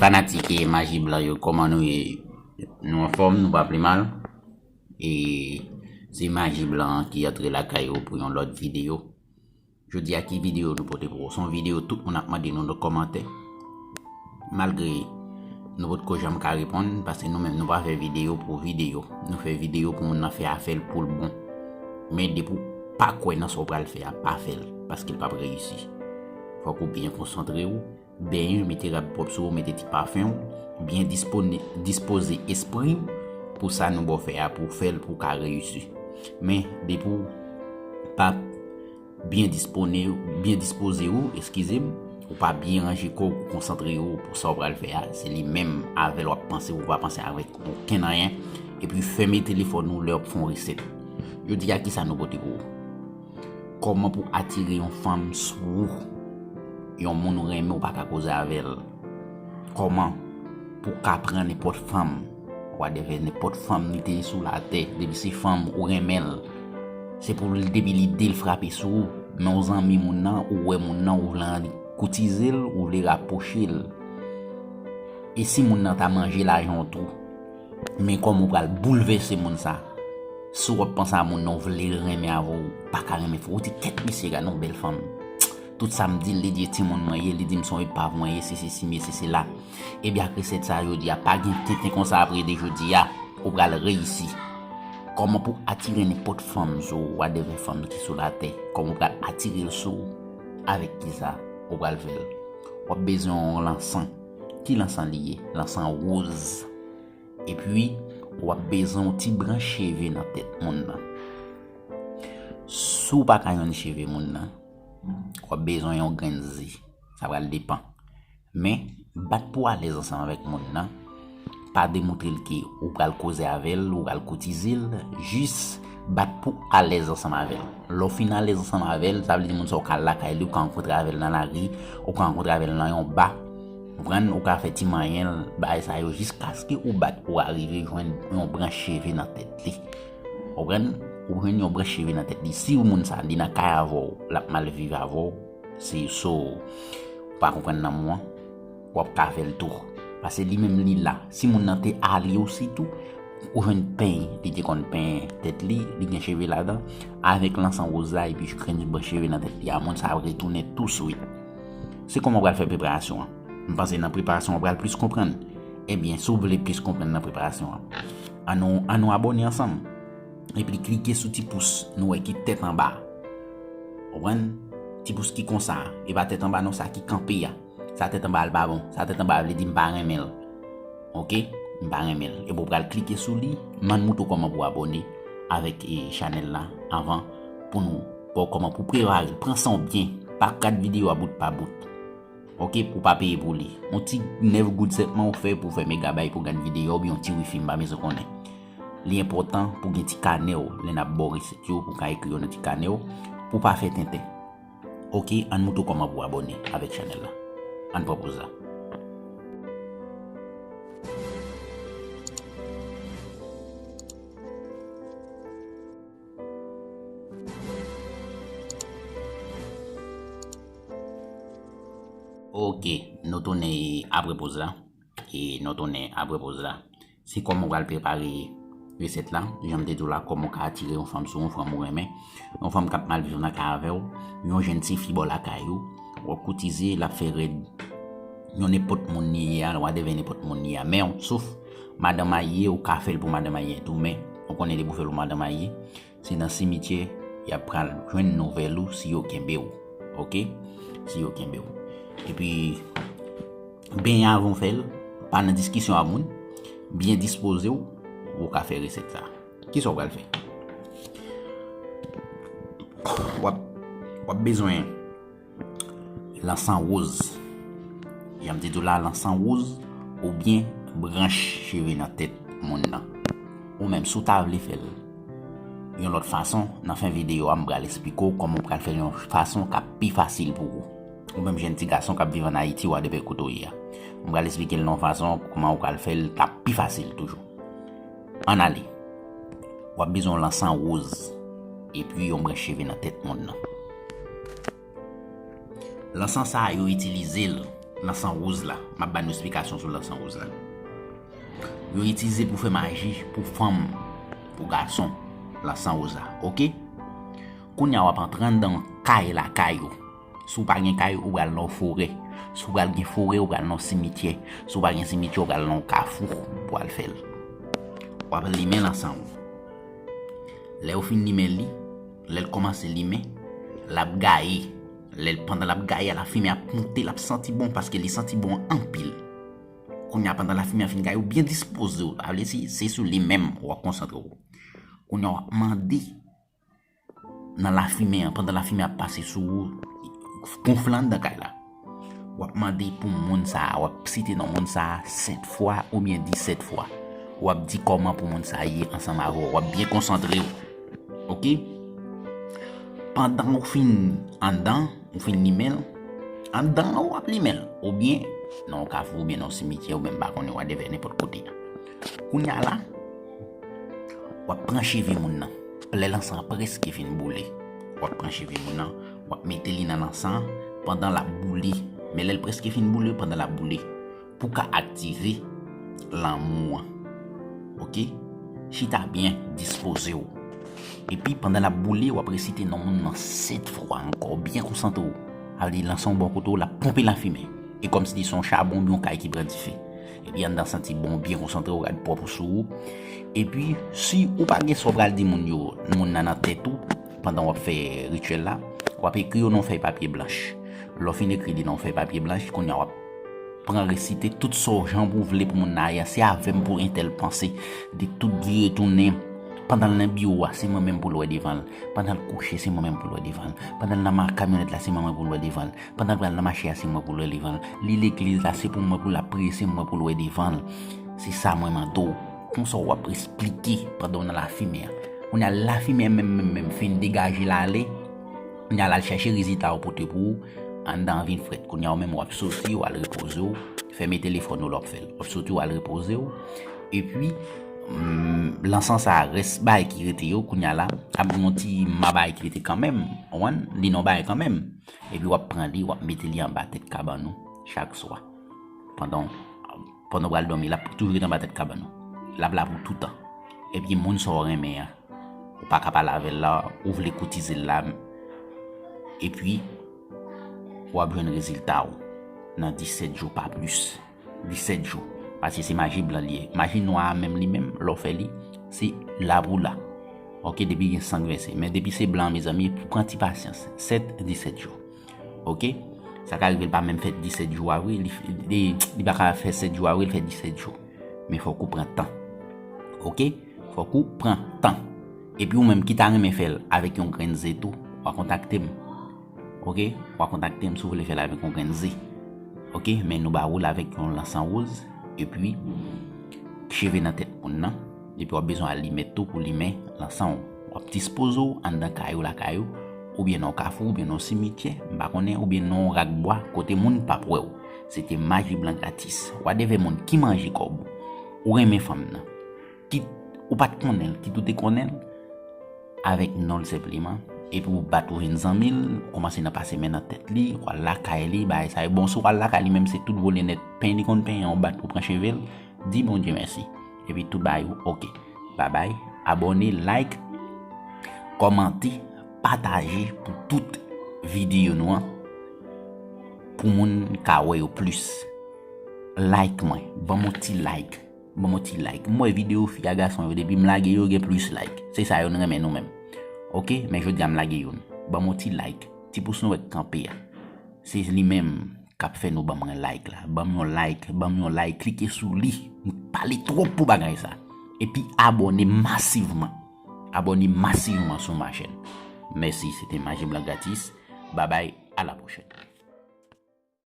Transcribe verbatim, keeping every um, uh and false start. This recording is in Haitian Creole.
Fanatik e maji blan yo, kòman nou ye? Nou anfòm, nou pa pi mal. E se maji blan an ki antre lakay ou pou yon lòt videyo. Jodi a, ki videyo nou pote pou ou? Se yon videyo tout moun ap mande nou nan kòmantè. Malgre nou potko janm ka reponn, paske nou menm nou pa fè videyo pou videyo. Nou fè videyo pou moun nan fè afè l pou l bon. Men depi w pa kwè nan sa w pral fè a, pa fè l, paske l p ap reyisi. Fòk ou byen konsantre w, benyen, mete rad pwòp sou ou, mete ti pafen w, byen dispone-, dispoze espri w pou sa nou ba w fè a, pou w fè l, pou w ka reyisi. Men depi w pa byen dispone, byen dispoze w, eskize m, ou pa byen ranje kò w pou konsantre w pou sa w pral fè a, se li menm avè l w ap panse, ou pa panse avèk okenn anyen, epi fèmen telefòn ou lè w ap fè yon resèt. Jodi a, kisa nou pote pou ou? Kòman pou atire yon fanm sou ou? Yon moun ou renmen, ou pa ka koze avè l. Kòman pou w ka pran nenpòt fanm? Whatever, nenpòt fanm li te ye sou latè, depi se fanm ou renmen l, se pou l, depi lide l frape sou ou. Men w zanmi moun nan, ou wè moun nan, ou vle annik koutize l, ou vle rapwoche l. E si moun nan ta manje lajan w tou? Men kòman w pral boulvèse moun sa? Si w ap panse a moun nan w vle l renmen avè w, ou pa ka renmen, fò w di, "Kèt mesye, gade yon bèl fanm. Tout sa m di l, li di e timoun mwen ye, li di m se yon epav mwen ye, se sesi m ye, se sela." Ebyen, ak resèt sa a, jodi a, pa gen tenten konsa apre de jodi a, ou pral reyisi. Kòman pou atire nenpòt fanm sou ou, whatever fanm ki sou latè? Kòman ou pral atire l sou ou? Avèk kisa ou pral fè l? W ap bezwen yon lansan. Ki lansan li ye? Lansan woz. Epi, w ap bezwen yon ti branch cheve nan tèt moun nan. Si w pa ka jwenn cheve moun nan, w ap bezwen yon grenn ze. Sa pral depann. Men, bat pou w alèz ansanm avèk moun nan. Pa demontre l ke ou pral koze avè l, ou pral koutize l. Jis bat pou w alèz ansanm avè l. Lè w fin alèz ansanm avè l, sa vle di moun sa w ka al lakay li, ou ka rankontre avè l nan lari, ou ka rankontre avè l nan yon ba. Konprann? Ou ka fè ti manyen l, bagay sa yo, jiskaske ou bat pou w arive jwenn yon branch cheve nan tèt li. Konprann? Ou jwenn yon branch cheve nan tèt li. Si moun sa, li nan kay avè w, l ap mal viv avè w, se so, ou pa konprann lanmou an, w ap ka fè l tou. Paske li menm li la. Si moun nan te ale osi tou, ou jwenn peny, li te konn peny tèt li, li gen cheve ladan, avèk lansan woz la, epi jwenn branch cheve nan tèt li a, moun sa ap retounen touswit. Se kòman w pral fè preparasyon an? M panse nan preparasyon an w pral plis konprann. Ebyen, si w vle plis konprann nan preparasyon an, ann nou, ann nou abòne ansanm. Epi klike sou ti pous nou wè ki tèt anba a. Konprann? Ti pous ki konsa a. E pa tèt anba non, sa ki kanpe a. Sa tèt anba a l pa bon. Sa tèt anba a vle di m pa renmen l. Oke? M pa renmen l. Epi w pral klike sou li. M ann moutre w kòman pou w abòne avèk, e, chanèl la anvan pou nou ba w kòman pou w prepare l. Pran san w byen. Pa gad videyo a bout pa bout. Oke, pou w pa peye pou li. Yon ti nèf goud sèlman ou fè pou w fè megabay pou w gad videyo oubyen yon ti wifi, m pa bezwen konnen. Li enpòtan pou w gen ti kanè w lè n ap ba w resèt yo, pou w ka ekri yo nan ti kanè w, pou w pa fè tenten. Oke, ann moutre w kòman pou w abòne avèk chanèl la. Ann pran poz la. Oke, nou tounen apre poz la. E nou tounen apre poz la. Se kòman w pral prepare resèt la. Jan m te di w la, kòman w ka atire yon fanm sou yon fanm ou renmen. Yon fanm k ap mal viv nan kay avè w. Yon jèn tifi bò lakay ou. W ap koutize, l ap fè rèd. Yon nenpòt moun li ye a, whatever nenpòt moun li ye a. Men, sof madan marye, ou ka fè l pou madan marye tou. Men, ou konnen depi w fè l pou madan marye, se nan simityè y ap pral jwenn nouvèl ou si yo kenbe w. Oke? Si yo kenbe w. Epi, benyen avan w fè l, pa nan diskisyon ak moun, byen dispoze w, ou ka fè resèt sa. Kisa w pral fè? W ap, w ap bezwen lansan woz. Jan m te di w la, lansan woz oubyen branch cheve nan tèt moun nan. Ou menm, si w ta vle fè l yon lòt fason, nan fen videyo a, m pral esplike w kòman w pral fè l yon fason k ap pi fasil pou ou. Ou menm jèn ti gason k ap viv ann Ayiti, whatever kote w ye a. M pral esplike l nan yon fason kòman w pral fè l k ap pi fasil toujou. Ann ale. W ap bezwen yon lansan woz epi yon branch cheve nan tèt moun nan. Lansan sa a, yo itilize l lansan woz la. M ap ba nou esplikasyon sou lansan woz la. Yo itilize pou fè maji pou fanm, pou gason, lansan woz la. Oke? Kounye a w ap antre anndan yon kay lakay ou. Si w pa gen kay, ou pral nan yon forè. Si w pral gen forè, ou pral nan yon simityè. Si w pa gen simityè, ou pral nan yon kafou pou al fè l. W ap limen lansan ou. Lè w fin limen li, lè l kòmanse limen, l ap gaye. Lè l, pandan l ap gaye a, lafimen ap moute, l ap santi bon paske li santi bon anpil. Kounye a, pandan lafimen an fin gaye, ou byen dispoze w. Sa vle di, se sou li menm w ap konsantre w. Kounye a, w ap mande nan lafimen an, pandan lafimen ap pase sou ou, gonfle anndan kay la. W ap mande pou moun sa a, w ap site non moun sa a sèt fwa oubyen disèt fwa. W ap di kòman pou moun sa a ye ansanm avè w. W ap byen konsantre w. Oke? Pandan ou fin anndan, ou fin limen l, anndan an w ap limen l. Oubyen nan yon kafou, oubyen nan yon simityè, oubyen m pa konnen, whatever, nenpòt kote. Kounye a la, w ap pran cheve moun nan. Lè lansan an prèske fin boule, w ap pran cheve moun nan, w ap mete li nan lansan an pandan l ap boule. Men lè l prèske fin boule, pandan l ap boule, pou w ka aktive lanmou an. Oke? Chita byen, dispoze w. Epi, pandan l ap boule, w ap resite non moun nan sèt fwa ankò, byen konsantre w. Sa vle di, lansan an bò kote w, l ap ponpe lafimen. E kòmsi se yon chabon oubyen yon kay ki pran dife. Epi anndan santi bon, byen konsantre w, rad pwòp sou ou. Epi, si ou pa gen sa w pral di moun yo, moun nan nan tèt ou, pandan w ap fè rityèl la, w ap ekri yo nan yon fèy papye blanch. Lè w fin ekri li nan yon fèy papye blanch, kounye a w ap pran resite tout sa w jan pou w vle pou moun nan ye a. Se avè m pou entèl panse. Di tout vire tounen. Pandan l nan biwo a, se mwen menm pou l wè devan l. Pandan l kouche, se mwen menm pou l wè devan l. Pandan l nan ma-, kamyonèt la, se mwen menm pou l wè devan l. Pandan l pral nan mache a, se mwen pou l wè devan l. Li legliz la, se pou mwen pou l ap priye, se mwen pou l wè devan l. Se sa mwen mande w. Konsa w ap esplike pandan w nan lafimen an. Kounye a, lafimen an menm, menm, menm fin degaje l ale. Kounye a, l al chèche rezilta yo pote pou ou. Anndan an vin frèt. Kounye a, ou menm, w ap soti, w al repoze w. Fèmen telefòn ou lè w ap fè l. W ap soti, w al repoze w. Epi, mm, lansan sa a, rès bagay ki rete yo, kounye a la, ap gen yon ti ma bagay ki rete kanmenm. Ou konprann? Li nan yon bagay kanmenm. Epi w ap pran li, w ap mete li anba tèt kabann ou chak swa. Pandan, pandan w pral dòmi, l ap toujou ret anba tèt kabann ou. L ap la pou toutan. Epi moun sa w renmen an, ou pa ka pale avè l la, ou vle koutize l la. Epi, w ap jwenn rezilta w nan disèt jou, pa plis. Disèt jou. Paske se maji blan li ye. Maji nwa a menm li menm, lè w fè li, se la pou la. Oke, depi gen san k vèse. Men depi se blan an, mezanmi, pran ti pasyans. Sèt, disèt jou. Oke? Sa ka rive l pa menm fèt disèt jou a vre, li, li, li pa ka fè sèt jou a vre, li fè disèt jou. Men fòk ou pran tan. Oke? Fòk ou pran tan. Epi ou menm ki ta renmen fè l avèk yon grenn ze tou, w a kontakte m. Oke? W a kontakte m si w vle fè l avèk yon grenn ze. Oke? Men nou ba ou l avèk yon lansan woz, epi cheve nan tèt moun nan, epi w ap bezwen alimèt tou pou limen lansan w. W ap dispoze w anndan kay ou, lakay ou, oubyen nan yon kafou, oubyen nan yon simityè, m pa konnen, oubyen nan yon rak bwa, kote moun p ap wè w. Se te maji blan gratis. Whatever moun ki manje kòb ou, ou renmen fanm nan. Kit ou pa t konnen l, kit ou te konnen l, avèk non l senpleman, epi ou bat ou vin zanmi l, ou kòmanse nan pase men nan tèt li, ou al lakay li, bagay sa yo. Bon, si w al lakay li menm, se tout vole nèt, penyen li konn penyen, ou bat pou pran cheve l, di Bondye mèsi. Epi tout bagay ou oke. Babay, abòne, like, kòmante, pataje pou tout videyo nou an, pou moun ka wè yo plis. Like mwen, ban m yon ti like. Ban m yon ti like. M wè videyo fi a gason yo, depi m lage yo, gen plis like. Se sa yo n renmen nou menm. Oke, men jodi a m lage youn. Ban m yon ti like. Ti pous nou wè k kanpe a. Se li menm k ap fè nou ban mwen like la. Ban m yon like, ban m yon like, klike sou li. M pale twòp pou bagay sa. Epi abòne masivman. Abòne masivman sou ma chèn. Mèsi, se te Maji Blan Gratis. Babay, a la pwochèn.